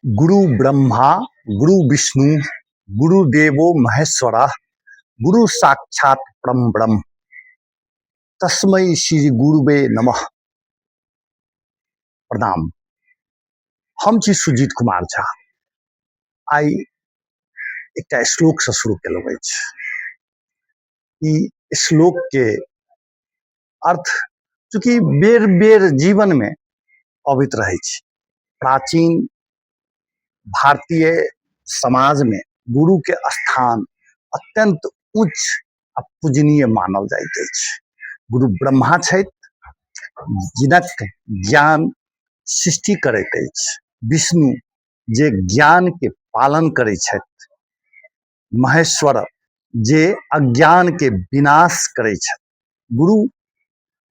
गुरु ब्रह्मा गुरु विष्णु गुरु देवो महेश्वर गुरु साक्षात परम ब्रह्म तस्मै श्री गुरुवे नमः। प्रणाम। हम छी सुजीत कुमार झा। आइ एकटा श्लोकसँ शुरू केलहुँ अछि। ई श्लोकके अर्थ चूँकि बेर बेर जीवनमे अबैत रहै छै। प्राचीन भारतीय समाजमे गुरुके स्थान अत्यन्त उच्च आ पूजनीय मानल जाइत अछि। गुरु ब्रह्मा छथि जिनक ज्ञान सृष्टि करैत अछि, विष्णु जे ज्ञानके पालन करै छथि, महेश्वर जे अज्ञानके विनाश करै छथि। गुरु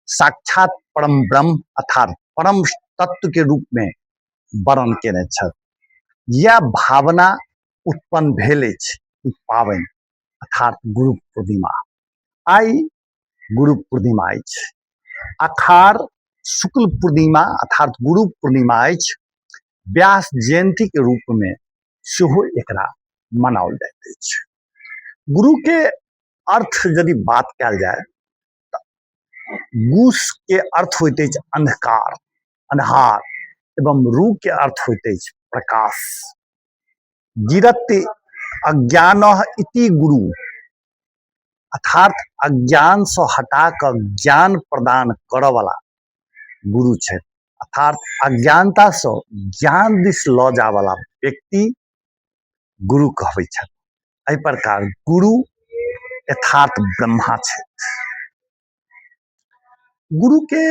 साक्षात परम ब्रह्म अर्थात परम तत्व के रूप में वर्णन केने छथि। यह भावना उत्पन्न भेल अछि ई पाबनि अर्थात गुरु पूर्णिमा। आइ गुरु पूर्णिमा अछि, आषाढ़ शुक्ल पूर्णिमा अर्थात गुरु पूर्णिमा अछि। व्यास जयंती के रूप में सेहो एकरा मनाओल जाइत अछि। गुरु के अर्थ यदि बात कयल जाय तऽ गूस के अर्थ होइत अछि अंधकार, अन्हार, एवं रू के अर्थ होइत अछि प्रकाश। गिरत अज्ञान इति गुरु, अर्थात अज्ञान से हटा कऽ ज्ञान प्रदान करऽ वाला गुरु छथि। अर्थात अज्ञानता से ज्ञान दिस लऽ जाय वाला व्यक्ति गुरु कहबै छथि। एहि प्रकार गुरु यथार्थ ब्रह्मा छथि। गुरु के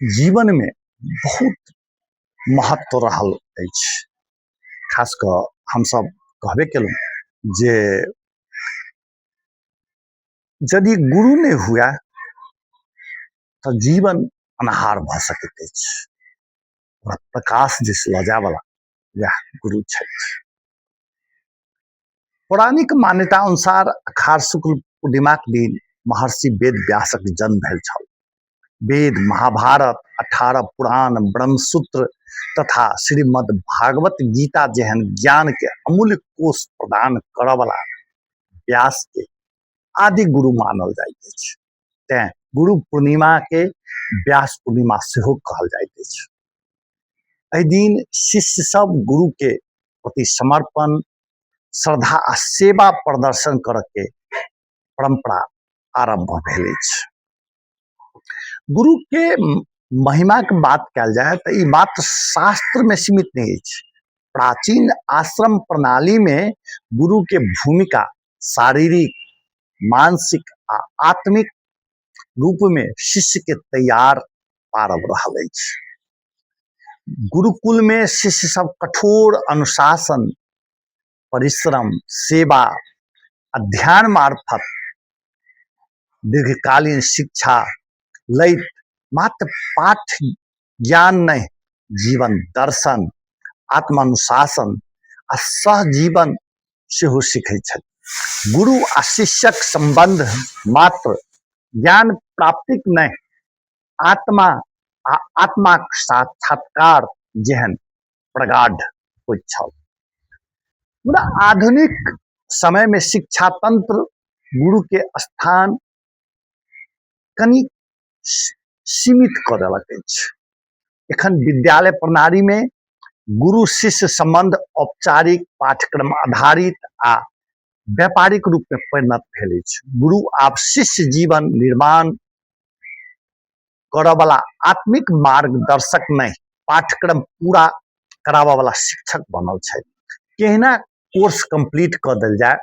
जीवन में बहुत महत्व रहल अछि। खास कऽ हमसब कहबे केलहुँ जे यदि गुरु नहि हुए तऽ जीवन अन्हार भऽ सकैत अछि। ओकरा प्रकाश दिस लऽ जायवला वएह गुरु छथि। पौराणिक मान्यता अनुसार अखाड़ शुक्ल पूर्णिमाक दिन महर्षि वेद व्यासक जन्म भेल छल। वेद, महाभारत, 18 पुराण, ब्रह्मसूत्र तथा श्रीमद् भागवत गीता जेहन ज्ञान के अमूल्य कोष प्रदान करऽवला व्यास के आदि गुरु मानल जाइत अछि। तें गुरु पूर्णिमा के व्यास पूर्णिमा सेहो कहल जाइत अछि। एहि दिन शिष्य सब गुरु के प्रति समर्पण, श्रद्धा आ सेवा प्रदर्शन करऽ के परंपरा आरंभ भेल अछि। गुरु के महिमा के बात कयल जाय तऽ ई बात शास्त्र में सीमित नहि अछि। प्राचीन आश्रम प्रणाली में गुरु के भूमिका शारीरिक, मानसिक आ आत्मिक रूप में शिष्य के तैयार पारब रहल अछि। गुरुकुल में शिष्य सब कठोर अनुशासन, परिश्रम, सेवा आ ध्यान मार्फत दीर्घकालीन शिक्षा लैत मात्र पाठ ज्ञान नहि, जीवन दर्शन, आत्मानुशासन आ सहजीवन सेहो सीखै छथि। गुरु आ शिष्यक संबंध मात्र ज्ञान प्राप्तिक नहि, आत्मा आ आत्माक साक्षात्कार जेहन प्रगाढ़ होइत छल। मुदा आधुनिक समय में शिक्षा तंत्र गुरु के स्थान कनि सीमित कऽ देलक अछि। एखन विद्यालय प्रणाली में गुरु शिष्य संबंध औपचारिक पाठ्यक्रम आधारित आ व्यापारिक रूप में परिणत भेल अछि। गुरु आब शिष्य जीवन निर्माण करऽवला आत्मिक मार्गदर्शक नहि, पाठ्यक्रम पूरा कराबऽवला शिक्षक बनल छथि। केहना कोर्स कम्प्लीट कऽ देल जाय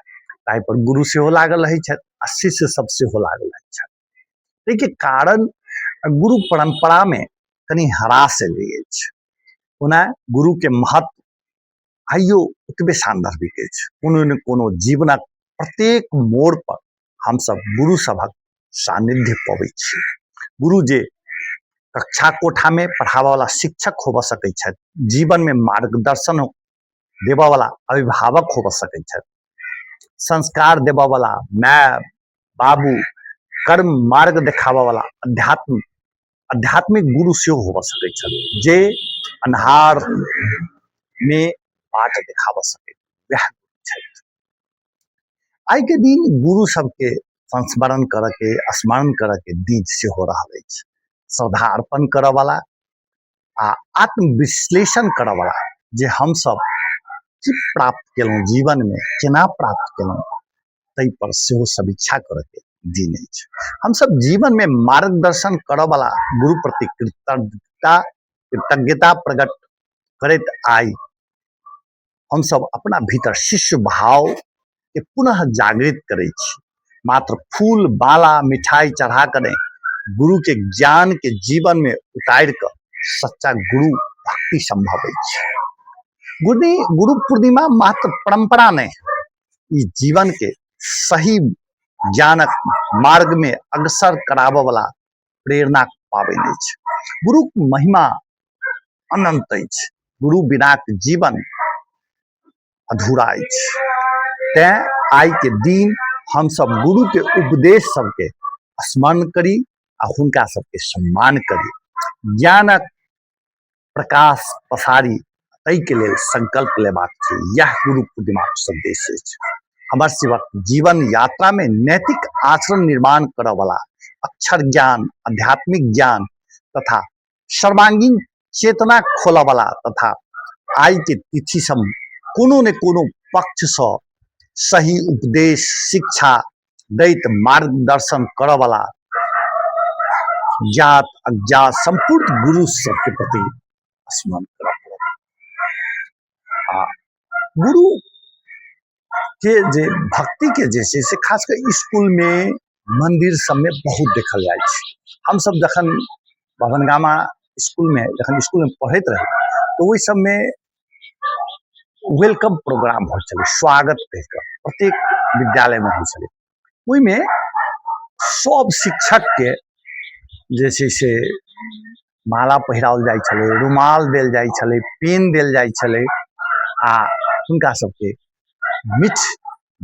ताहि पर गुरु सेहो लागल रहै छथि आ शिष्य सब सेहो लागल रहै छथि। ताहिके कारण गुरु परम्परामे कनि ह्रास एलै अछि। ओना गुरुके महत्व आइयो ओतबे सान्दर्भिक अछि। कोनो ने कोनो जीवनक प्रत्येक मोड़ पर हमसब गुरु सभक सानिध्य पबै छी। गुरु जे कक्षा कोठामे पढ़ाबऽवला शिक्षक होबऽ सकै छथि, जीवनमे मार्गदर्शन देबऽवला अभिभावक होबऽ सकै छथि, संस्कार देबऽवला माय बाबू, कर्म मार्ग देखाबऽवला आध्यात्मिक गुरु सेहो होबऽ सकै छथि, जे अन्हार मे बाट देखाबऽ सकैत वएह छथि। आइ के दिन गुरु सबके संस्मरण करऽ के, स्मरण करऽ के दिन सेहो रहल अछि। श्रद्धा अर्पण करऽ वाला आ आत्मविश्लेषण करऽ वाला जे हमसब की प्राप्त केलहुँ जीवन मे, केना प्राप्त केलहुँ, ताहि पर सेहो समीक्षा करऽ के दिन अछि। हमसब जीवन मे मार्गदर्शन करऽ वाला गुरु प्रति कृतज्ञता प्रकट करैत आइ हमसब अपना भीतर शिष्य भाव के पुनः जागृत करै छी। मात्र फूल बाला मिठाई चढ़ा कऽ नहि, गुरु के ज्ञान के जीवन में उतारि कऽ सच्चा गुरु भक्ति संभव अछि। गुरु पूर्णिमा मात्र परंपरा नहि, ई जीवन के सही ज्ञानक मार्ग में अग्रसर कराबऽ वाला प्रेरणाक पाबनि अछि। गुरुक महिमा अनंत अछि। गुरु बिनाक जीवन अधूरा अछि। तैं आइ के दिन हमसब गुरु के उपदेश सबके स्मरण करी आ हुनका सबके सम्मान करी। ज्ञानक प्रकाश पसारी ताहिके लेल संकल्प लेबाक छै। इएह गुरु पूर्णिमाक सन्देश अछि। हमर शिवक जीवन यात्रामे नैतिक आचरण निर्माण करऽवला अक्षर ज्ञान, आध्यात्मिक ज्ञान तथा सर्वांगीण चेतना खोलऽवला तथा आइ के तिथि सब कोनो ने कोनो पक्षसँ सही उपदेश शिक्षा दैत मार्गदर्शन करऽवला ज्ञात अज्ञात सम्पूर्ण गुरु सबके प्रति स्मरण करऽ पड़त। आ गुरु के जे भक्ति के जे छै से खास कऽ इसकुलमे मन्दिर सबमे बहुत देखल जाइ छै। हमसब जखन बभनगामा इसकुलमे जखन इसकुलमे पढ़ैत रही तऽ ओहि सबमे welcome programme होइ छलै, स्वागत कहि कऽ प्रत्येक विद्यालयमे होइ छलै। ओहिमे सब शिक्षकके जे छै से माला पहिराओल जाइ छलै, रुमाल देल जाइ छलै, पेन देल जाइ छलै आ हुनका सबके मीठ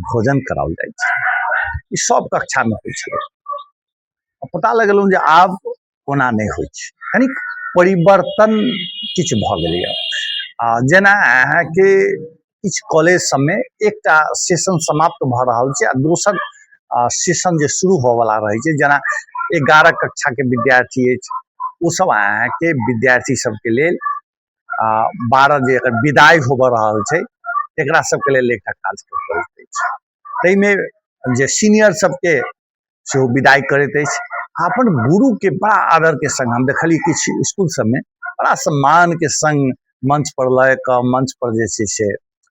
भोजन कराओल जाइ छलै। ई सब कक्षामे होइ छलै। पता लगेलहुँ जे आब ओना नहि होइ छै, कनिक परिवर्तन किछु भऽ गेलैए। आ जेना अहाँके किछु कॉलेज सबमे एकटा सेशन समाप्त भऽ रहल छै आ दोसर सेशन जे शुरू होबऽवला रहै छै, जेना 11 कक्षाके विद्यार्थी अछि ओसब अहाँके विद्यार्थी सबके लेल 12 जे एकर विदाइ होबऽ रहल छै एकरा सबके लेल एकटा कार्यक्रम करैत अछि। ताहिमे जे सीनियर सबके सेहो विदाइ करैत अछि आ अपन गुरुके बड़ा आदरके संग हम देखलियै किछु इसकुल सबमे बड़ा सम्मानके संग मंच पर लए कऽ मंच पर जे छै से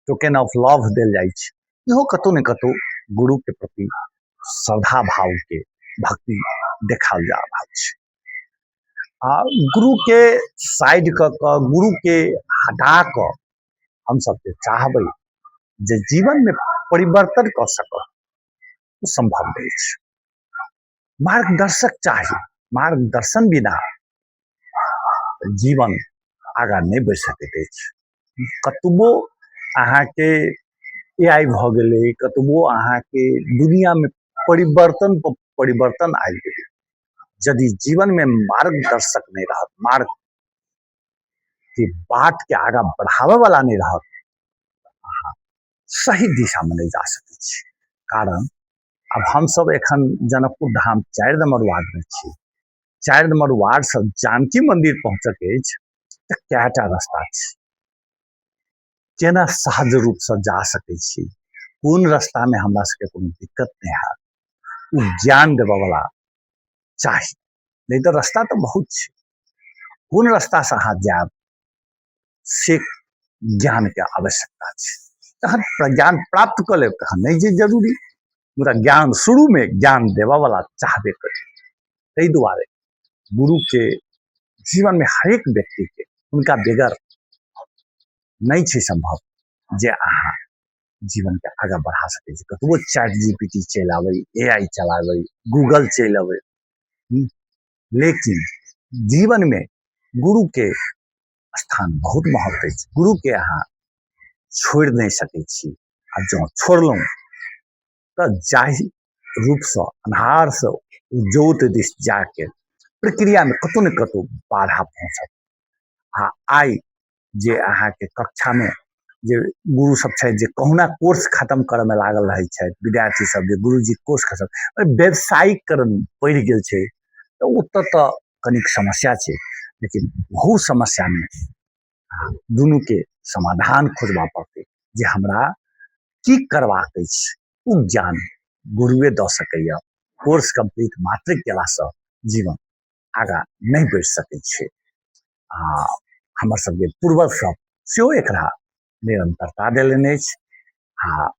टोकन ऑफ लव देल जाइ छै। इहो कतहु ने कतहु गुरुके प्रति श्रद्धा भावके भक्ति देखाओल जा रहल छै। आ गुरुके साइड कऽ कऽ गुरुके हटा कऽ हमसब जे चाहबै जे जीवनमे परिवर्तन कऽ सकब ओ सम्भव नहि छै। मार्गदर्शक चाही, मार्गदर्शन बिना जीवन आगाँ नहि बढ़ि सकैत अछि। कतबो अहाँके ए आइ भऽ गेलै, कतबो अहाँके दुनिआँमे परिवर्तन पर परिवर्तन आबि गेलै, यदि जीवनमे मार्गदर्शक नहि रहत, मार्ग के बाटके आगाँ बढ़ाबयवला नहि रहत, अहाँ सही दिशामे नहि जा सकै छी। कारण आब हमसब एखन जनकपुर धाम 4 नंबर वार्डमे छी। 4 नंबर वार्डसँ जानकी मन्दिर पहुँचऽके अछि तऽ कएटा रास्ता छै, केना सहज रूपसँ जा सकै छी, कोन रास्तामे हमरा सबके कोनो दिक्कत नहि हैत, ओ ज्ञान देबऽवला चाही। नहि तऽ रास्ता तऽ बहुत छै, कोन रास्तासँ अहाँ जायब से ज्ञानके आवश्यकता छै। तखन ज्ञान प्राप्त कऽ लेब तखन नहि जे जरूरी, मुदा ज्ञान शुरूमे ज्ञान देबऽवला चाहबे करी। ताहि दुआरे गुरुके जीवनमे हरेक व्यक्तिके हुनका बगैर नहि छै सम्भव जे अहाँ जीवनके आगाँ बढ़ा सकै छी। कतबो चैट जी पी टी चलि आबै, ए आइ चलाबै, गूगल चलि अबै, लेकिन जीवनमे गुरुके स्थान बहुत महत्व अछि। गुरुके अहाँ छोड़ि नहि सकै छी आ जँ छोड़लहुँ तऽ जाहि रूपसँ अन्हारसँ इजोत दिस जाके प्रक्रियामे कतहु ने कतहु बाधा पहुँचत। आ आइ जे अहाँके कक्षामे जे गुरु सब छथि जे कहुना कोर्स खतम करऽमे लागल रहै छथि, विद्यार्थी सब जे गुरुजी कोर्स खतम, व्यवसायीकरण बढ़ि गेल छै, तऽ ओतऽ तऽ कनिक समस्या छै। लेकिन ओहू समस्यामे दुनूके समाधान खोजबा पड़तै जे हमरा की करबाक अछि। ओ ज्ञान गुरुए दऽ सकैए। कोर्स कम्प्लीट मात्र केलासँ जीवन आगाँ नहि बढ़ि सकै छै। आ हमर सबके पूर्वज सब सेहो एकरा निरन्तरता देलनि अछि। आ